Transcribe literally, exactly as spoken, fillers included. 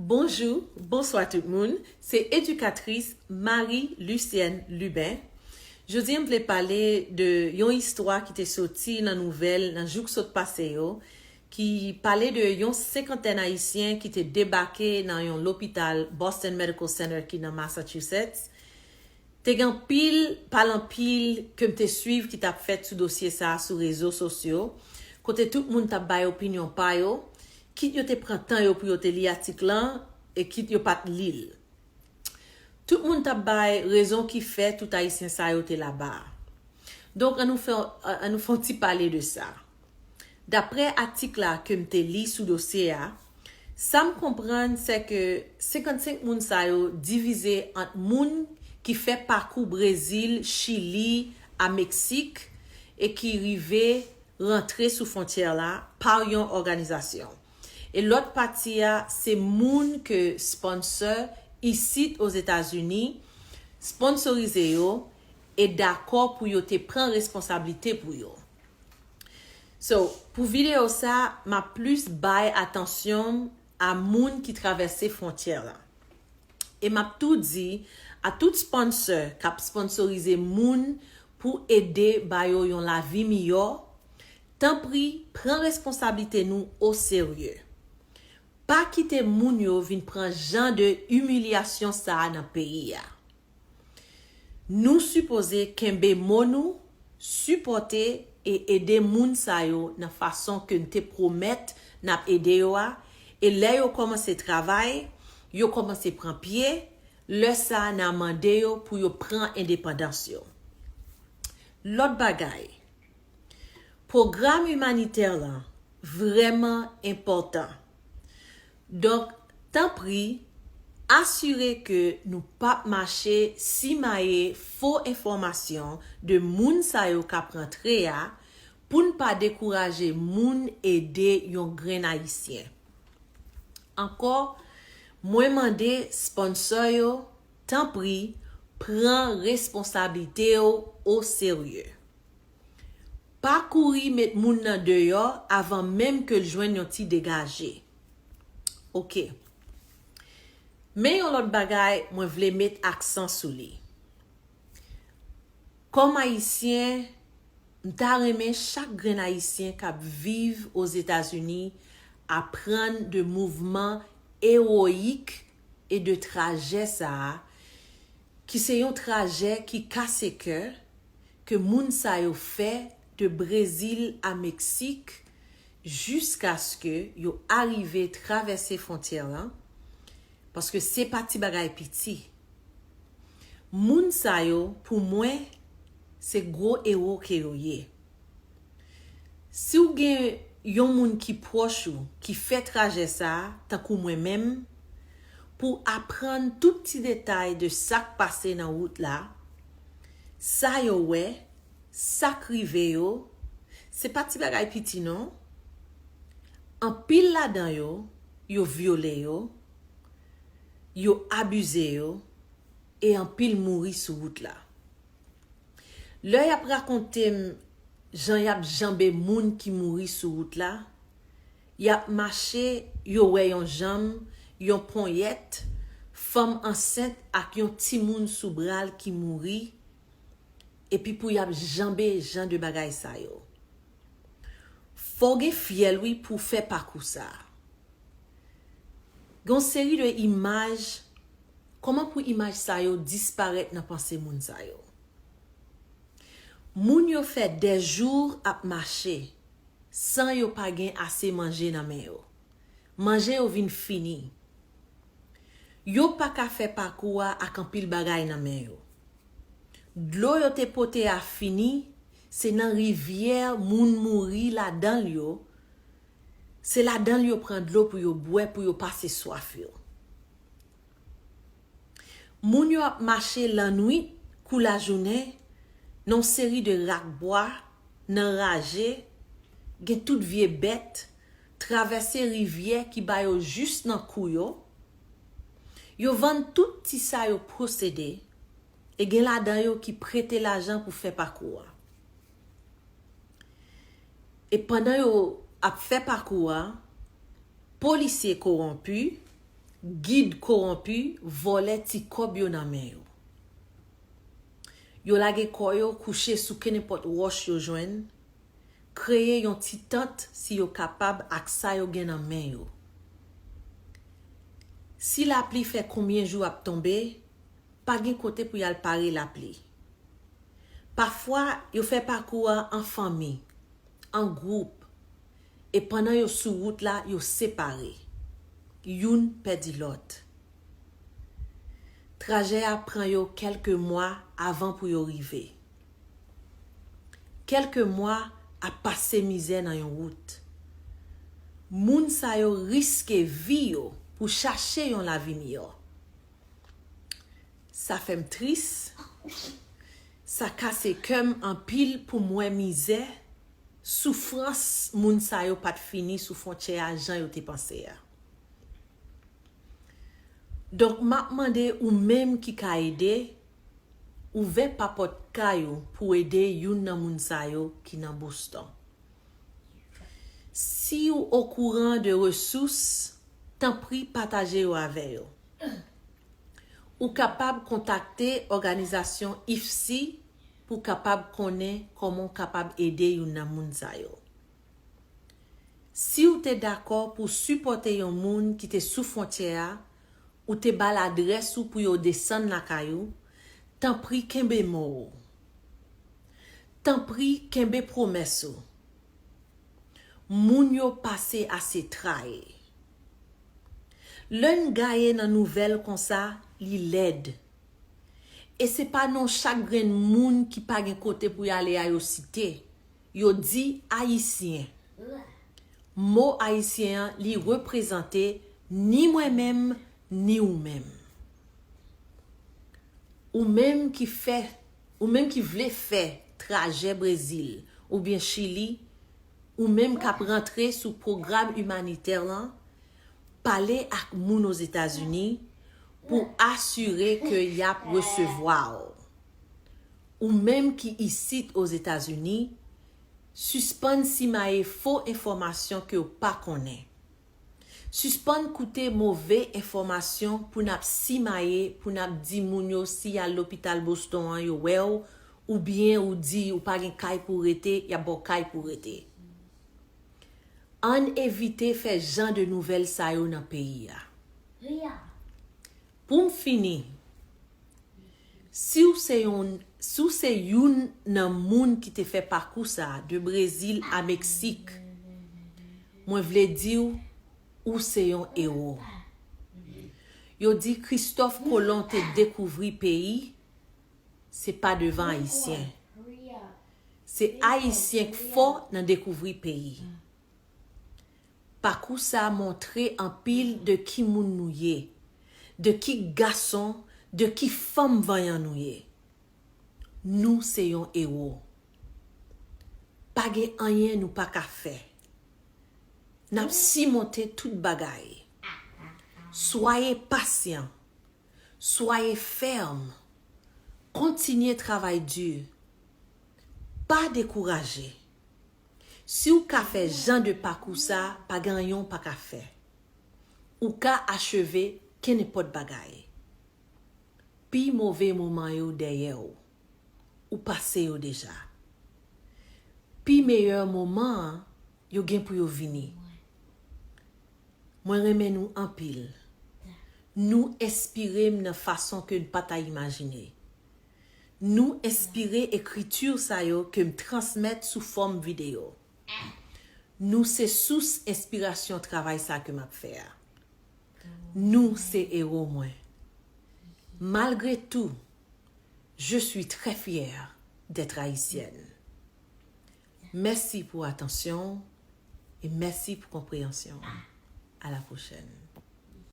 Bonjou, bonswa tout moun. Se edikatris Marie Lucienne Lubin. Jodi a m vle pale de yon istwa ki te soti nan nouvèl nan jou k sot pase yo, ki pale de yon senkantèn Ayisyen ki te debake nan yon lopital Boston Medical Center ki nan Massachusetts. Te gen anpil pale anpil ke m te swiv ki t ap fèt sou dosye sa a sou rezo sosyo, kote tout moun t ap bay opinyon pa yo, kit yo te pran tan yo pou yo te li atik lan, e kit yo pa t li l. Tout moun t ap bay rezon ki fè tout Ayisyen sa yo te laba a. Donk, ann nou fè, ann nou fè yon ti pale de sa. Daprè atik la ke m te li sou dosye a, sa m konprann se ke senkannsenk moun sa yo divize ant moun ki fè pakou Brezil, Chili, a Meksik e ki rive rantre sou fwontyè la pa yon òganizasyon. E lòt pati a, se moun ke sponsor isit Ozetazini sponsorize yo e dakò pou yo te pran responsablite pou yo. So, pou videyo sa, m ap plis bay atansyon a moun ki travèse fwontyè la. E m ap tou di a tout sponsor k ap sponsorize moun pou ede ba yo yon lavi miyò, tanpri pran responsablite nou oserye. Pa kite moun yo vin pran jan de imilyasyon sa a nan peyi a. Nou sipoze kenbe mo nou, sipòte e ede moun sa yo nan fason ke n te pwomèt n ap ede yo a, e lè yo kòmanse travay, yo kòmanse pran pye, lè sa a n a mande yo pou yo pran endepandans yo. Lòt bagay, pwogram imanitè lan vrèman enpòtan. Donk, tanpri, asire ke nou p ap mache simaye fo enfòmasyon de moun sa yo k ap rantre a pou n pa dekouraje moun ede yon grenn Ayisyen. Ankò, mwen mande sponsor yo, tanpri, pran responsablite yo oserye. Pa kouri met moun nan deyò avan menm ke l jwenn yon ti degaje. Oke. Men yon lòt bagay mwen vle met aksan sou li. Kòm Ayisyen, m ta renmen chak grenn Ayisyen k ap viv Ozetazini aprann de mouvman ewoyik e de trajè sa a, ki se yon trajè ki kase kè, ke moun sa yo fè de Brezil a Meksik jiskaske yo arive travèse fwontyè lan, paske se pa ti bagay piti. Moun sa yo, pou mwen, se gwo ewo ke yo ye. Si w gen yon moun ki pwòch ou ki fè trajè sa a, tankou mwen menm, pou aprann tout ti detay de sa k pase nan wout la, sa yo wè, sa k rive yo, se pa ti bagay piti non. Anpil ladan yo, yo vyole yo, yo abize yo, e anpil mouri sou wout la. Lè y ap rakonte m jan y ap janbe moun ki mouri sou wout la, y ap mache, yo wè yon janm, yon ponyèt, fanm ansent ak yon timoun sou bra l ki mouri, epi pou y ap janbe jan de bagay sa yo. Fò w gen fyèl wi pou w fè pakou sa a. Gen yon seri de imaj, kòman pou imaj sa yo disparèt nan panse moun sa yo? Moun yo fè dè jou ap mache san yo pa gen ase manje nan men yo. Manje yo vin fini. Yo pa ka fè pakou a ak anpil bagay nan men yo. Dlo yo te pote a fini, se nan rivyè moun mouri ladan l yo, se ladan l yo pran dlo pou yo bwè, pou yo pase swaf yo. Moun yo ap mache lannwit kou lajounen nan yon seri de rak bwa, nan raje, gen tout vye bèt, travèse rivyè ki ba yo jis nan kou yo. Yo vann tout ti sa yo posede, e gen ladan yo ki prete lajan pou fè pakou a. E pandan yo ap fè pakou a, polisye kowonpi, Gid kowonpi vòlè ti kòb yo nan men yo. Yo lage kò yo kouche sou kenenpòt wòch yo jwenn, kreye yon ti tant si yo kapab ak sa yo gen nan men yo. Si lapli fè konbyen jou ap tonbe, pa gen kote pou y al pare lapli. Pafwa, yo fè pakou a an fanmi, an gwoup, e pandan yo sou wout la, yo separe. Youn pèdi lòt. Trajè a pran yo kèlke mwa avan pou yo rive. Kèlke mwa ap pase mizè nan yon wout. Moun sa yo riske vi yo pou chache yon lavi miyò. Sa fè m tris. Sa kase kè m anpil pou m wè mizè, soufrans moun sa yo pa t fini sou fwontyè a jan yo te panse a. Donk, m ap mande ou menm ki ka ede, ouvè papòt kay ou pou ede youn nan moun sa yo ki nan Boston. Si w okouran de resous, tanpri pataje yo avè yo. Ou kapab kontakte òganizasyon ifsi pou kapab konnen kòman w kapab ede youn nan moun sa yo. Si w te dakò pou sipòte yon moun ki te sou fwontyè a, ou te ba l adrès ou pou yo desann lakay ou, tanpri kenbe mo w. Tanpri kenbe pwomès ou. Moun yo pase ase tray. Lè n gaye nan nouvèl konsa, li lèd. E se pa non chak grenn moun ki pa gen kote pou y ale a yo site. Yo di Ayisyen. Mo Ayisyen an, li reprezante ni mwen menm, ni ou menm. Ou menm ki fè, ou menm ki vle fè trajè Brezil oubyen Chili, ou menm k ap rantre sou pwogram imanitè lan, pale ak moun Ozetazini pou asire ke y ap resevwa w. Ou menm ki isit Ozetazini, sispann simaye fo enfòmasyon ke w pa konnen. Sispann koute move enfòmasyon pou n ap simaye, pou n ap di moun yo si y al lopital Boston an yo wè w, oubyen ou di ou pa gen kay pou w rete, y ap ba w kay pou w rete. Ann evite fè jan de nouvèl sa yo nan peyi a. Pou m fini, si w se yon, si w se youn nan moun ki te fè pakou sa a, de Brezil a Meksik, mwen vle di w, ou se yon ewo. Yo di Kristòf Kolon te dekouvri peyi, se pa devan Ayisyen. Se Ayisyen k fò nan dekouvri peyi. Pakou sa a montre anpil de ki moun nou ye, de ki gason, de ki fanm vanyan nou ye. Nou se yon ewo. Pa gen anyen nou pa ka fè. N ap simonte tout bagay. Soyez patient. Soyez ferme. Kontinye travay di. Pa dekouraje. Si w ka fè jan de pakou sa, pa gen anyen w pa ka fè. Ou ka acheve kenenpòt bagay. Pi move moman yo dèyè w. Ou pase yo deja. Pi meyè moman an, yo gen pou yo vini. Mwen renmen nou anpil. Nou enspire m nan fason ke n pa ta imajine. Nou enspire ekriti sa yo ke m transmèt sou fòm videyo. Nou se sous enspirasyon travay sa ke m ap fè a. Nou se ewo mwen. Malgre tou, je suis très fière d'être haïtienne. Mèsi pou atansyon w e mèsi pou konpreyansyon w. À la prochaine.